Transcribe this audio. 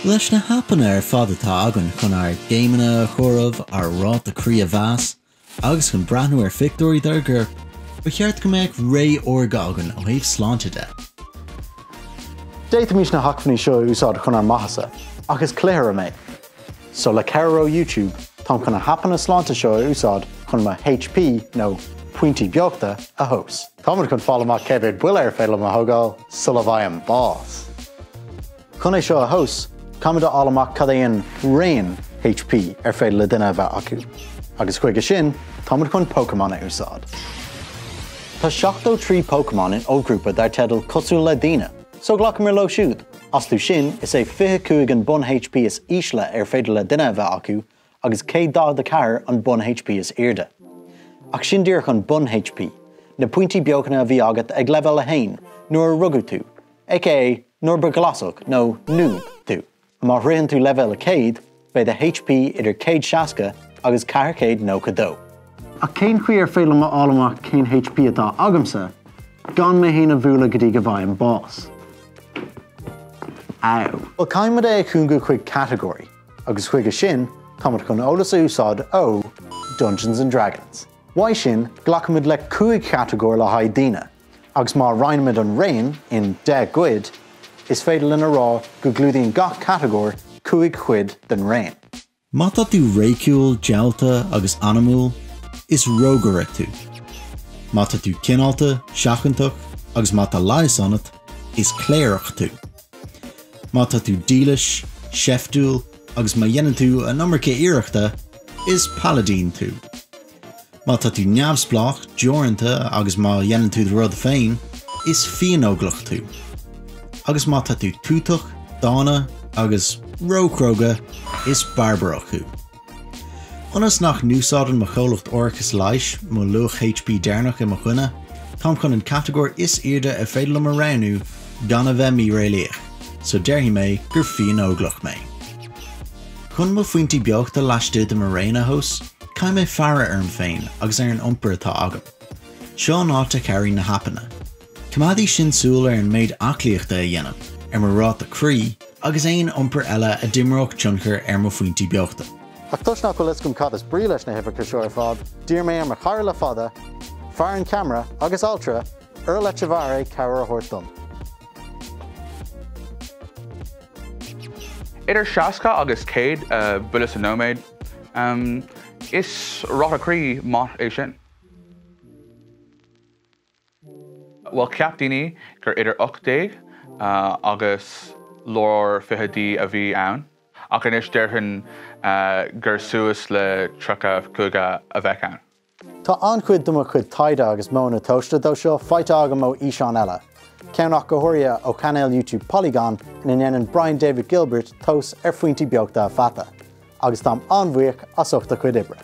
Leis na haipeanna ar fad atá againn chun ár gcéimeanna a chomhaireamh, ár ráta croí a mheas, agus chun breathnú ar phictiúirí dár gcoirp, ba cheart go mbeadh ré órga againn ó thaobh sláinte de. D'fhéadfaimis na hacmhainní seo a úsáid chun ár maitheasa, ach is cluichire mé. So le cabhair ó YouTube, táim chun na haipeanna sláinte seo a úsáid chun mo HP, nó pointí beochta, a thomhas. Táimid chun fáil amach cé mhéad buille ar féidir liom a thógáil sula bhfaighim bás. Chun é seo a thomhas, caithfimid a fháil amach cad é an raon HP ar féidir le duine a bheith acu. Agus chuige sin, táimid chun Pokémon a úsáid. Tá 73 Pokémon in ollghrúpa dar teideal Cosúil le Daoine, so glacamar leo siúd. Astu sin, is é 25 an bun HP is ísle ar féidir le duine a bheith acu agus 144 an bun HP is airde. Ach sin díreach an bun HP, na pointí beochana a bhí agat ag leibhéal 1 nuair a rugadh tú, aka nuair ba ghlasach nó noob tú. Má shroicheann tú leibhéal 100, beidh do HP idir 160 agus 492. Ach cén chaoi ar féidir liom a fháil amach cén HP atá agamsa gan mé fhéin a bhualadh go dtí go bhfaighim bás? Ow. Bhuel, caithfimid é a chúngú chuig catagóirí, agus chuige sin, táimid chun eolas a úsáid ó Dungeons and Dragons. Uaidh sin, glacfaimid le 5 chatagóir le haghaidh daoine. Agus má roinnimid an raon in 10 gcuid, is féidir linn a rá go gclúdaíonn gach catagóir 5 chuid den raon. Má tá tú réiciúil, geallta agus anamúil, is rógaire tú. Má tá tú cineálta, seachantach agus má tá leigheas ionat, is cléireach tú. Má tá tú dílis, seiftiúil agus má dhéanann tú an iomarca iarrachta, is paladin tú. Má tá tú neamhspleách, deoranta agus má dhéanann tú do rud féin, is fiannóglach tú. Agus má tá tú tútach, dána agus róchróga, is barbarach thú. Ionas nach n-úsáideann mo chomhlacht árachais leighis mo luach HP deireanach i mo choinne, táim chun an catagóir is airde ar féidir liom a roghnú gan a bheith míréalaíoch, so déarfaidh mé gur fiannóglach mé. Chun mo phointí beochta laistigh de mo raon a thomhas, caithfidh mé faire orm féin agus ar an iompar atá agam. Seo an áit a chabhraíonn na haipeanna. Coimeádfaidh sin súil ar an méid aclaíochta a dhéanaim, ar mo ráta croí, agus aon iompar eile a d'imreodh tionchar ar mo phointí beochta. Ach toisc nach bhfuil fhios agam cad is brí leis na huimhreacha seo ar fad, d'iarr mé ar mo chara le fada, fear an cheamara agus altra, Earl Echevarre cabhair a thabhairt dom. Idir 60 agus 100 buille sa nóiméad, is ráta croí maith é sin. Bhuel, cheap daoine gur idir 18 agus lár fichidí a bhí ann, ach anois déarfainn gur suas le 35 a bheadh ann. Tá an-chuid de mo chuid taighde agus modhanna tomhaiste dó seo faighte agam ó fhíseáin eile, ceann ach go háirithe ó chainéal YouTube Polygon ina ndéanann Brian David Gilbert tomhas ar phointí beochta a pheata, agus táim an-bhuíoch as ucht a chuid oibre.